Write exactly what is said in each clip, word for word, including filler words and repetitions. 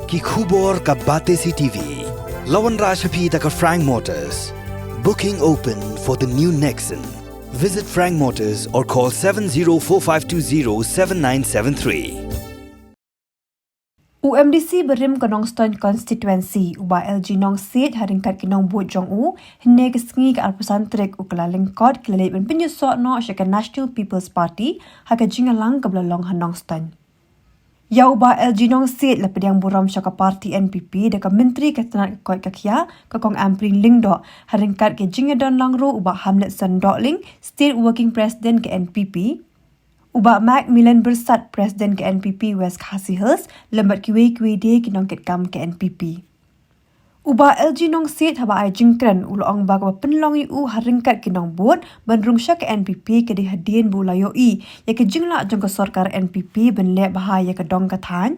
Ki khubor ka Batesi T V. La wanrah sha phi da ka Frank Motors. Booking open for the new Nexon. Visit Frank Motors or call seven zero four five two zero seven nine seven three. U M D C barim ka Nongstoiñ Constituency, u Bah L G Nongsiej, ha ryngkat ki nongbud jong u, hynne ka sngi ka arphew san tarik u Kyllalyngkot, ki la leit ban pynïasoh noh sha ka National People's Party ha ka jingïalang kaba la long ha Nongstoiñ. Ïa u Bah L G Nongsiej la pdiang burom sha ka party N P P da ka Myntri ka tnat ka koit ka khiah, ka Kong Ampareen Lyngdoh, ha ryngkat ka jingïadon lang ruh u Bah Hamletson Dohling, State Working President ka N P P, u Bah Macmillan Byrsat, President ka N P P West Khasi Hills, lem bad kiwei kiwei de ki nongkitkam ka N P P. U Bah L G Nongsiej haba ai jingkren u la ong ba kaba pynlong ïa u ha ryngkat ki nongbud ban rung sha ka N P P ka dei hadien ba u la ïohi ïa ka jinglah jong ka sorkar N P P ban leh bha ïa ka dong ka thaiñ.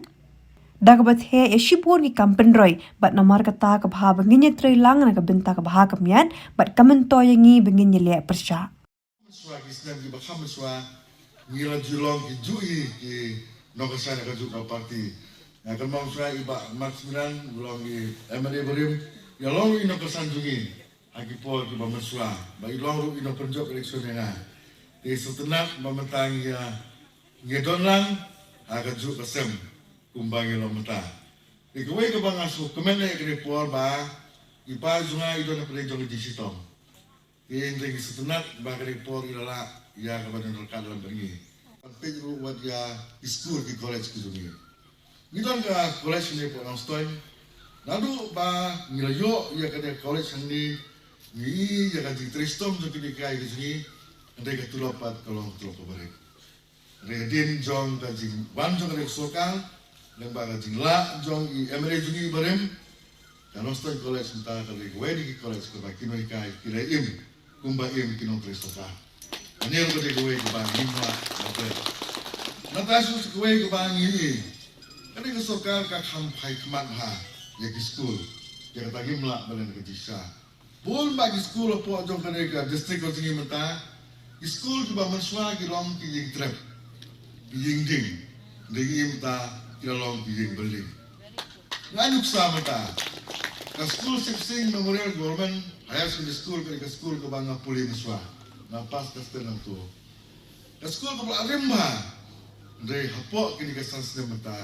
Da kaba theh ïa shibun ki kam pynroi bad namar kata ka bha ba ngin ïatreilang na ka bynta ka bha ka miat bad ka myntoi ïa ngi ba ngin ïaleh pyrshah. Mynshuwa ki snem kiba kham mynshuwa ngi la ju long ki juh hi ki nongkyrshan ha kajuh ka party. Nga kynmaw mynshuwa i Bah Max Minang u long i M L A barim, i la long i nongkyrshan jong ngi ha ki por kiba mynshuwa, ba i long ruh i nongpynjop election ïa nga. Te sngewtynnat ba mynta ngi ïa, ngi ïa don lang ha kajuh ka sem kumba ngi long mynta. Te kawei kaba nga sngewkmen ïa kane ka por ba i pa jong nga i don hapdeng jong ka jingshitom. Te hynrei ngi sngewtynnat ba kane ka por i la lah ïa kaba don ryngkat lem bad ngi. Ban peit ruh wat ïa ki skul ki college ki jong ngi. Ngi don ka college hangne hapoh Nongstoiñ. Naduh ba ngi la ïoh ïa kane ka college hangne, ngi ïohi ïa ka jingtrei shitom jong kine ki kai ki jong ngi. Hynrei ka tulop pat ka long ka tulop kaba rit. Hynrei hadien jong ka jingwan jong kane ka sorkar, lyngba ka jingleh jong i M L A jong ngi barim, ka Nongstoiñ College mynta ka dei kawei na ki college kaba ki nonghikai ki la im kumba im ki nongtrei sorkar. Kane ruh ka dei kawei kaba ngim lah ban peit. Nangta shuh shuh kawei kaba ngi ïohi, kane ka sorkar ka kham phai khmat bha ïa ki skul, ïa kata ngim lah ban len ka jingshisha. Bun bah ki skul hapoh jong kane ka district ka jong ngi mynta, ki skul kiba mynshuwa ki long ki ïing trep, ki ïing ding, hynrei mynta ki la long ki ïing building. Nga nuksa mynta ka skul Sip Sing Memorial Government Higher Secondary School, kane ka skul kaba nga pule mynshuwa, nga pass ka stand nangto. Ka skul kaba la rim bha. Hynrei hapoh kine ki san snem mynta,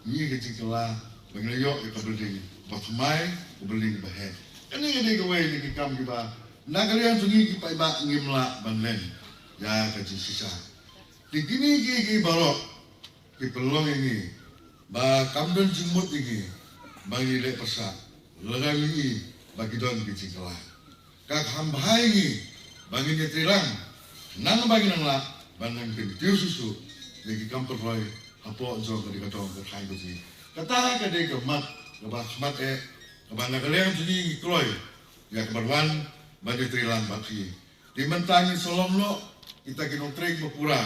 ngi ka jingkylla ba ngi la ïoh ïa ka building ba thymmai, ka building ba heh. Kane ka dei kawei na ki kam kiba na ka liang jong ngi ki paidbah ngim lah ban len ïa ka jingshisha. Te kine kiei kiei baroh ki pynlong ïa ngi ba kam don jingmut ïa ngi ba ngin leh pyrshah lada ngi i ba ki don ki jingkylla. Ka kham bha ïa ngi ba ngin ïatreilang, khnang ba ngin nang lah ban nang kyntiew shuh shuh ïa ki kam pynroi hapoh jong ka dei ka dong ka thaiñ ka jong ngi. Kata ka dei ka mat kaba khmat eh kaba na ka liang jong ngi ngi kloi ïa ka ban wan ban ïatreilang bad phi. Te mynta ngin sa long noh kita ki nongtrei ba pura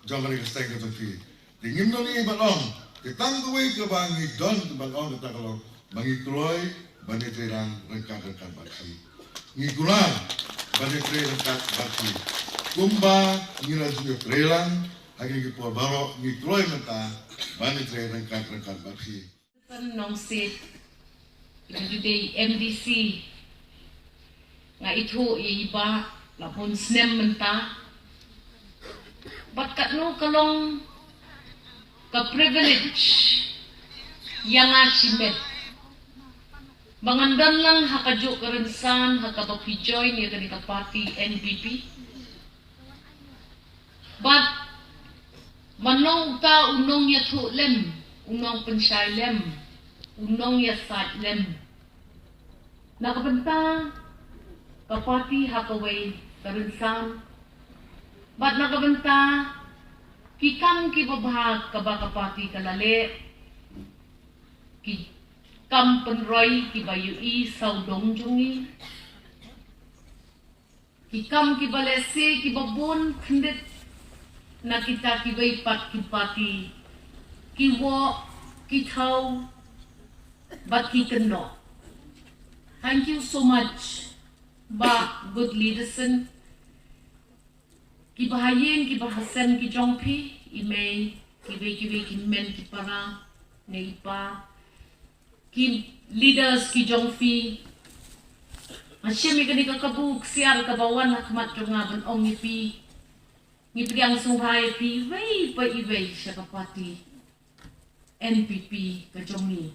jong ka dei ka seng ka jong phi. Te ngim don ei ban ong, te tang kawei kaba ngi don ban ong kata ka long ba ngi kloi ban ïatreilang ryngkat ryngkat bad phi. Ngi kular ban ïatrei ryngkat bad phi kumba ngi la ju ïatreilang ha kine ki por baroh, ngi kloi mynta ban ïatrei ryngkat ryngkat bad phi. Nongsiej, nga ju dei M D C, nga ithuh ïa i Bah la bun snem mynta. Bad katno ka long ka privilege ïa nga shimet ba ngan don lang ha kajuh ka rynsan ha kaba phi join ïa kane ka party N P P. Bad man long uta u nongïathuh lem, u nongpynshai lem, u nongïasaid lem na ka bynta ka party ha kawei ka rynsan. Bad na ka bynta ki kam kiba bha kaba ka party ka la leh, ki kam pynroi kiba ïohi sawdong jong ngi. Ki kam kiba lehse kiba bun khyndiat na kita kiwei pat ki party, ki wah, ki thaw bad ki kynnoh. Thank you so much Bah Goodleyson. Kiba ha ïing kiba ha sem ki jong phi, i mei, kiwei kiwei ki hynmen ki para, ne i pa, ki leaders ki jong phi. Nga shim ïa kane ka kabu ksiar kaba wan ha khmat jong nga ban ong ïa phi. Ngi pdiang sngewbha ïa phi iwei pa iwei sha ka party N P P ka jong ngi.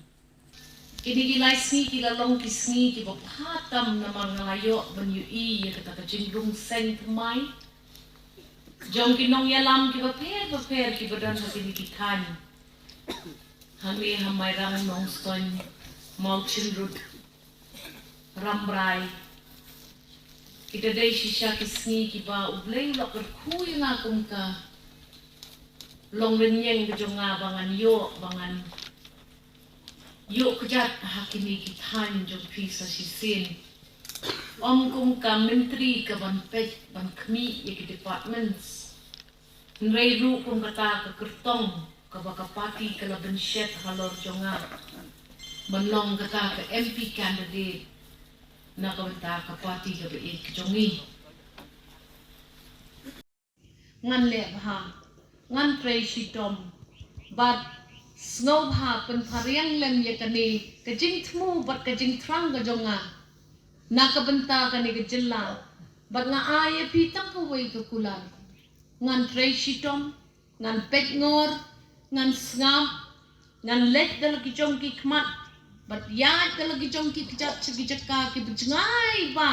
Kine ki lai sngi ki la long ki sngi kiba bha tam namar nga la ïoh ban ïohi ïa kata ka jingrung seng thymmai jong ki nongïalam kiba pher bapher kiba don ha kine ki thaiñ. Hangne ha Mairang, Nongstoiñ, Mawchynrut, Rambrai. Kita dei shisha ki sngi kiba U Blei u la kyrkhu ïa nga kum ka longrynïeng ka jong nga ba ngan ïoh, ba ngan ïoh kjat ha kine ki thaiñ jong phi sa shisien. Ym kum ka myntri ka ban peit ban khmih ïa ki departments. Hynrei ruh kum kata ka kyrtong kaba ka party ka la bynshet halor jong nga ban long kata ka M P candidate na ka bynta ka party kaba ïeit ka jong ngi. Ngan leh bha, ngan trei shitom bad sngewbha pynphariang lem ïa kane ka jingthmu bad ka jingthrang ka jong nga na ka bynta kane ka jylla. Bad nga ai ïa phi tang kawei ka kular: ngan trei shitom, ngan peit ngor, ngan sngap, ngan leit da la ki jong ki khmat bad ïaid da la ki jong ki kjat sha ki jaka kiba jngai bha,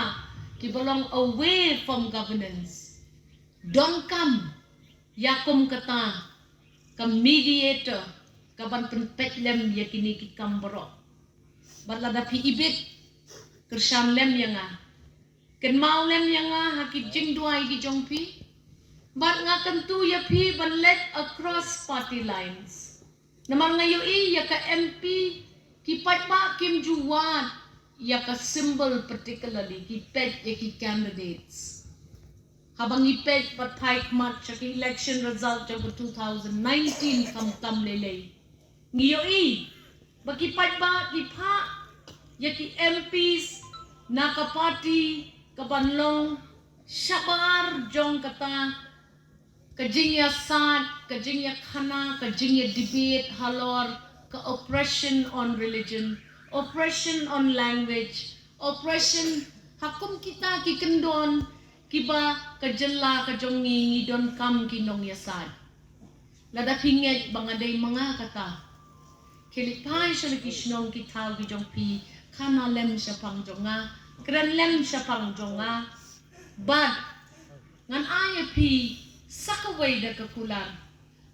kiba long away from governance. Donkam ïa kum kata ka mediator ka ban pynpeit lem ïa kine ki kam baroh. Bad lada phi ibit, kyrshan lem ïa nga, kynmaw lem ïa nga ha ki jingduwai ki jong phi. Bad nga kyntu ïa phi ban leit across party lines. Namar nga ïohi ïa ka M P ki paidbah kim ju wad ïa ka symbol, particularly ki peit ïa ki candidates. Haba ngi peit bad phai khmat sha ki election result jong ka two thousand nineteen khamtam lei lei, ngi ïohi ba ki paidbah ki phah ïa ki M Ps na ka party ka ban long shabar jong kata ka jingïasaid, ka jingïakhana, ka jingïadebate halor ka oppression on religion, oppression on language, oppression ha kum kita ki kyndon kiba ka jylla ka jong ngi ngi donkam ki nongïasaid. Lada phi ngeit ba nga dei ma nga kata, khie leit phai sha la ki shnong ki thaw ki jong phi, khana lem shaphang jong nga, kren lem shaphang jong nga. Bad ngan ai ïa phi sa kawei da ka kular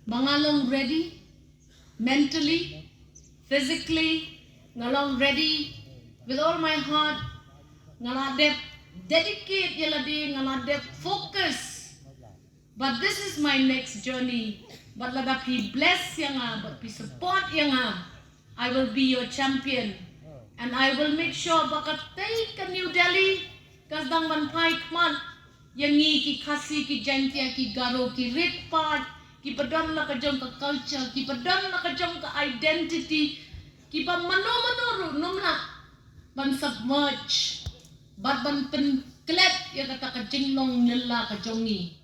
ba nga long ready, mentally, physically, nga long ready with all my heart. Nga la dep dedicate ïa lade, nga la dep focus. But this is my next journey. Bad lada phi bless ïa nga, bad phi support ïa nga, I will be your champion. And I will make sure ba katei ka New Delhi ka sdang ban phai khmat ïa ngi ki Khasi, ki Jaiñtia, ki Garo, ki rit paid kiba don la ka jong ka culture, kiba don la ka jong ka identity, kiba mano mano ruh ym lah ban submerge bad ban pynklet ïa kata ka jinglong nylla ka jong ngi.